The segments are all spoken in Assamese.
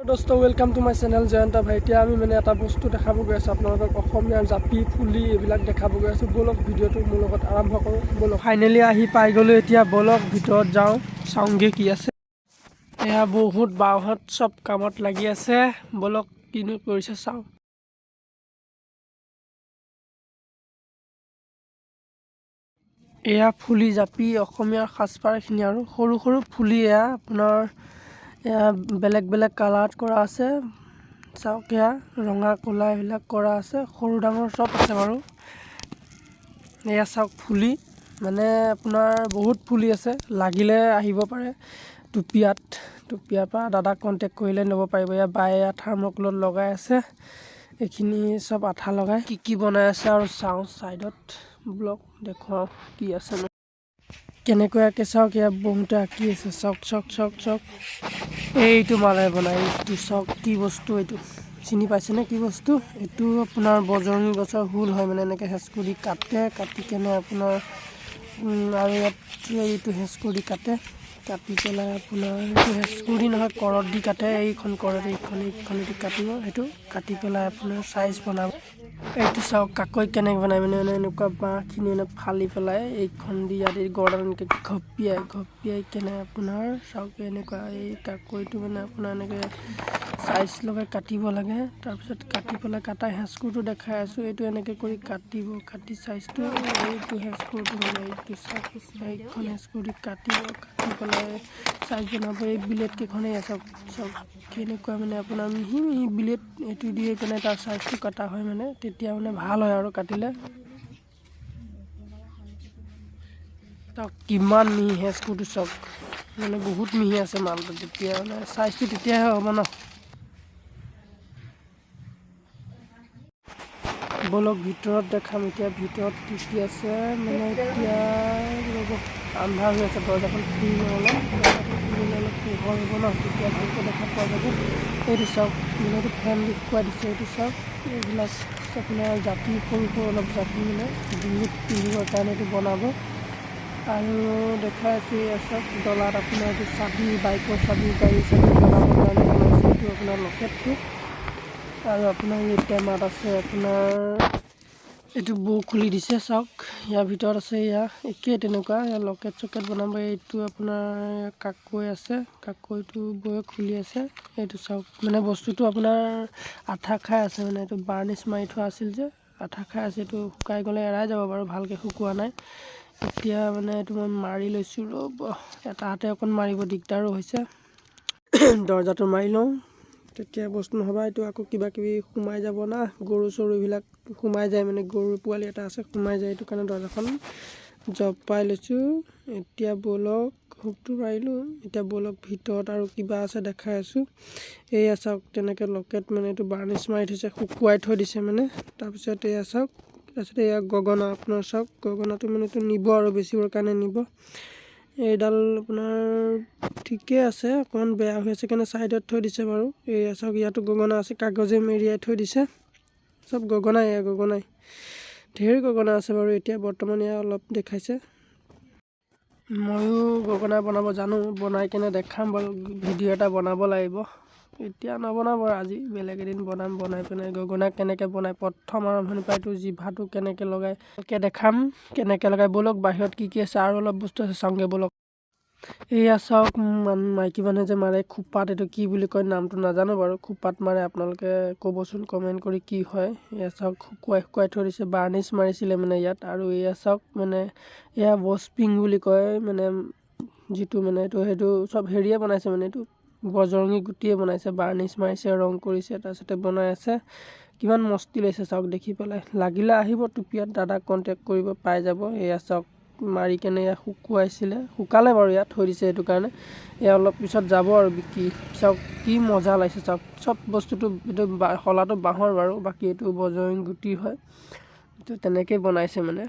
দোস্ত, welcome to my channel Jayanta ভাই। এতিয়া আমি মানে এটা বস্তু দেখাব গৈ আছোঁ আপোনালোকক, অসমীয়াৰ জাপি ফুলি এইবিলাক দেখাব গৈ আছোঁ। ব'লক, ভিডিঅ'টো মোৰ লগত আৰম্ভ কৰোঁ ব'লক। ফাইনেলি আহি পাই গ'লোঁ, এতিয়া ব'লক ভিতৰত যাওঁ, চাওঁগৈ কি আছে। এয়া বহুত বাওঁহাত চব কামত লাগি আছে, ব'লক কিনো কৰিছে চাওঁ। এয়া ফুলি জাপি, অসমীয়াৰ সাজপাৰখিনি আৰু সৰু সৰু ফুলি। এয়া আপোনাৰ এয়া বেলেগ বেলেগ কালাৰত কৰা আছে, চাওক। এয়া ৰঙা ক'লা এইবিলাক কৰা আছে, সৰু ডাঙৰ চব আছে বাৰু। এয়া চাওক ফুলি, মানে আপোনাৰ বহুত ফুলি আছে। লাগিলে আহিব পাৰে টুপিয়াত, টুপিয়াৰ পৰা দাদাক কণ্টেক্ট কৰিলে ল'ব পাৰিব। এয়া বায়ে এয়া থাৰ্মকলত লগাই আছে, এইখিনি চব আঠা লগাই কি কি বনাই আছে আৰু চাওঁ ছাইডত ব্লগ দেখুৱাওঁ কি আছে কেনেকৈ আঁকে চাওক। ইয়াত বহুতে আঁকি আছে, চাওক চাওক চাওক চাওক। এইটো মালে বনাই, এইটো চাওক কি বস্তু, এইটো চিনি পাইছেনে কি বস্তু? এইটো আপোনাৰ বজৰঙী গছৰ হুল হয়, মানে এনেকৈ হেঁচকুৰি কাটে, কাটি কেনে আপোনাৰ আৰু ইয়াত এইটো হেঁচকুৰি কাটে, কাটি পেলাই আপোনাৰ এইটো হেঁচকুৰি নহয় কৰত দি কাটে, এইখন কৰত, এইখন এইখন এইটো কাটিব, সেইটো কাটি পেলাই আপোনাৰ চাইজ বনাব। এইটো চাওক কাকৈ কেনেকৈ বনাই, মানে মানে এনেকুৱা বাঁহখিনি মানে ফালি পেলাই এইখন দি ইয়াত এই গৰডাল এনেকৈ ঘপিয়াই ঘপিয়াই কেনে আপোনাৰ চাওক এনেকুৱা এই কাকৈটো মানে আপোনাৰ এনেকৈ চাইজ লগাই কাটিব লাগে। তাৰপিছত কাটি পেলাই কাটা হেঁচকুৰটো দেখাই আছোঁ, এইটো এনেকৈ কৰি কাটিব, কাটি চাইজটো এইটো হেঁচকুৰটো মানে এইটো চাওক এইখন হেঁচকুৰ দি কাটিব, কাটি পেলাই চাইজ বনাব। এই বিলেট কেইখনেই চাওক চাওক কেনেকুৱা মানে আপোনাৰ মিহি মিহি বিলেট, এইটো দিয়ে কেনে তাৰ চাইজটো কটা হয়, মানে তেতিয়া মানে ভাল হয় আৰু কাটিলে। চাওক কিমান মিহি হেঁচকুৰটো চাওক, মানে বহুত মিহি আছে মালটো, তেতিয়া মানে চাইজটো তেতিয়াহে হ'ব ন। ব'লক ভিতৰত দেখাম এতিয়া ভিতৰত কি কি আছে। মানে এতিয়া ৰ'ব, আন্ধাৰ হৈ আছে, দৰ্জাখন খুলি লওঁ অলপ, দৰ্জাখন খুলিলে অলপ পোহৰ হ'ব ন, তেতিয়া ভালকৈ দেখা পোৱা যাব। এইটো চাওক, মানে এইটো ফেন দেখুৱাই দিছে। এইটো চাওক, এইবিলাক আপোনাৰ জাপি, সৰু সৰু অলপ জাপি মানে ডিঙিত পিন্ধিবৰ কাৰণে এইটো বনাব। আৰু দেখাই আছোঁ, এয়া চাওক ডলাত আপোনাৰ এইটো চাবি, বাইকৰ চাবি, গাড়ীৰ চাবি লগাবৰ কাৰণে বনাইছে, এইটো আপোনাৰ লকেটটো। আৰু আপোনাৰ এই টেমাত আছে আপোনাৰ এইটো বৌ খুলি দিছে চাওক, ইয়াৰ ভিতৰত আছে এয়া একেই তেনেকুৱা, ইয়াৰ লকেট চকেট বনাব। এইটো আপোনাৰ কাকৈ আছে, কাকৈটো বৌয়ে খুলি আছে। এইটো চাওক, মানে বস্তুটো আপোনাৰ আঠা খাই আছে, মানে এইটো বাৰ্নিছ মাৰি থোৱা আছিল যে আঠা খাই আছে, এইটো শুকাই গ'লে এৰাই যাব বাৰু, ভালকৈ শুকোৱা নাই। এতিয়া মানে এইটো মই মাৰি লৈছোঁ, ৰ'ব, এটা হাতে অকণ মাৰিব দিগদাৰো হৈছে। দৰ্জাটো মাৰি লওঁ, তেতিয়া বস্তু নহ'বা এইটো আকৌ কিবা কিবি সোমাই যাব না, গৰু চৰু এইবিলাক সোমাই যায়, মানে গৰু পোৱালি এটা আছে সোমাই যায়, এইটো কাৰণে দৰ্জাখন জপাই লৈছোঁ। এতিয়া ব'লক, হুকটো মাৰিলোঁ, এতিয়া ব'লক ভিতৰত আৰু কিবা আছে দেখাই আছোঁ। এয়া চাওক তেনেকৈ লকেট, মানে এইটো বাৰ্নিছ মাৰি থৈছে, শুকুৱাই থৈ দিছে মানে। তাৰপিছত এয়া চাওক, তাৰপিছত এয়া গগনা আপোনাৰ চাওক, গগনাটো মানে এইটো নিব আৰু বেচিবৰ কাৰণে নিব। এইডাল আপোনাৰ ঠিকে আছে, অকণমান বেয়া হৈ আছে কাৰণে ছাইডত থৈ দিছে বাৰু। এয়া চাওক, ইয়াতো গগনা আছে, কাগজে মেৰিয়াই থৈ দিছে, চব গগনাই, এয়া গগনাই, ঢেৰ গগনা আছে বাৰু। এতিয়া বৰ্তমান এয়া অলপ দেখাইছে। ময়ো গগনা বনাব জানো, বনাই কেনে দেখাম বাৰু, ভিডিঅ' এটা বনাব লাগিব। এতিয়া নবনাব বাৰু, আজি বেলেগ এদিন বনাম, বনাই পিনে গগনা কেনেকৈ বনায় প্ৰথম আৰম্ভণিৰ পৰা এইটো জিভাটো কেনেকৈ লগায় ভালকৈ দেখাম কেনেকৈ লগায়। ব'লক বাহিৰত কি কি আছে আৰু অলপ বস্তু আছে চাওঁগৈ ব'লক। এয়া চাওক, মাইকী মানুহে যে মাৰে খোপাত, এইটো কি বুলি কয় নামটো নাজানো বাৰু, খোপাত মাৰে, আপোনালোকে ক'বচোন কমেণ্ট কৰি কি হয়। এয়া চাওক শুকুৱাই শুকুৱাই থৈ দিছে, বাৰ্নিছ মাৰিছিলে মানে ইয়াত। আৰু এয়া চাওক, মানে এয়া ৱছপিং বুলি কয়, মানে যিটো মানে এইটো সেইটো চব হেৰিয়ে বনাইছে, মানে এইটো বজৰঙী গুটিয়ে বনাইছে, বাৰ্নিছ মাৰিছে, ৰং কৰিছে, তাৰপিছতে বনাই আছে। কিমান মস্তি লাগিছে চাওক দেখি পেলাই। লাগিলে আহিব টুপিয়াত, দাদাক কণ্টেক্ট কৰিব, পাই যাব। এয়া চাওক মাৰি কেনে এয়া শুকুৱাইছিলে, শুকালে বাৰু, ইয়াত থৈ দিছে সেইটো কাৰণে। এয়া অলপ পিছত যাব আৰু বিকি। চাওক কি মজা লাগিছে চাওক, চব বস্তুটো এইটো শলাটো বাঁহৰ বাৰু, বাকী এইটো বজৰঙী গুটি হয়, এইটো তেনেকেই বনাইছে মানে।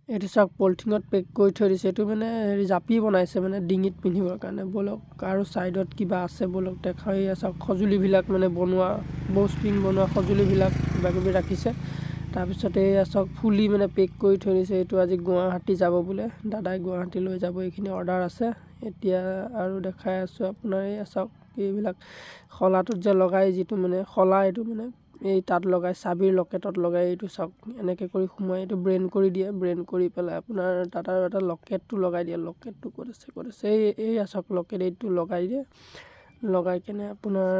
এইটো চাওক, পলিথিনত পেক কৰি থৈ দিছে। এইটো মানে হেৰি জাপি বনাইছে, মানে ডিঙিত পিন্ধিবৰ কাৰণে। ব'লক, আৰু ছাইডত কিবা আছে, ব'লক দেখাওঁ। এয়া চাওক, সঁজুলিবিলাক মানে বনোৱা, বৌ স্প্ৰিং বনোৱা সঁজুলিবিলাক কিবা কিবি ৰাখিছে। তাৰপিছতে এয়া চাওক, ফুলি মানে পেক কৰি থৈ দিছে। এইটো আজি গুৱাহাটী যাব বোলে, দাদাই গুৱাহাটী লৈ যাব, এইখিনি অৰ্ডাৰ আছে। এতিয়া আৰু দেখাই আছোঁ আপোনাৰ, এয়া চাওক, এইবিলাক শলাটোত যে লগাই যিটো মানে শলা, এইটো মানে এই তাত লগাই, চাবিৰ লকেটত লগাই। এইটো চাওক, এনেকৈ কৰি সোমাই এইটো ব্ৰেণ্ড কৰি দিয়ে। ব্ৰেণ্ড কৰি পেলাই আপোনাৰ তাত আৰু এটা লকেটটো লগাই দিয়ে। লকেটটো ক'ত আছে, ক'ত আছে? এই চাওক, লকেট এইটো লগাই দিয়ে। লগাই কেনে আপোনাৰ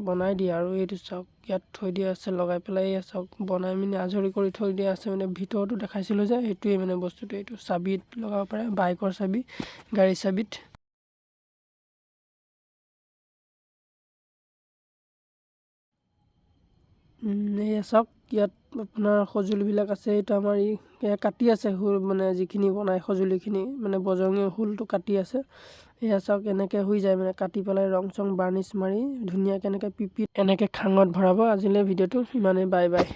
বনাই দিয়ে। আৰু এইটো চাওক, ইয়াত থৈ দিয়া আছে লগাই পেলাই। এয়া চাওক, বনাই মেলি আজৰি কৰি থৈ দিয়া আছে। মানে ভিতৰতো দেখাইছিলোঁ যে, সেইটোৱেই মানে বস্তুটো। এইটো চাবিত লগাব পাৰে, বাইকৰ চাবি, গাড়ীৰ চাবিত। এয়া চাওক, ইয়াত আপোনাৰ সঁজুলিবিলাক আছে। এইটো আমাৰ ই কাটি আছে হুল, মানে যিখিনি বনায় সঁজুলিখিনি, মানে বজৰঙী হুলটো কাটি আছে। এয়া চাওক, এনেকৈ হৈ যায়, মানে কাটি পেলাই ৰং চং বাৰ্নিছ মাৰি ধুনীয়াকৈ এনেকৈ পিপিত এনেকৈ খাঙত ভৰাব। আজিলৈ ভিডিঅ'টো ইমানেই, বাই বাই।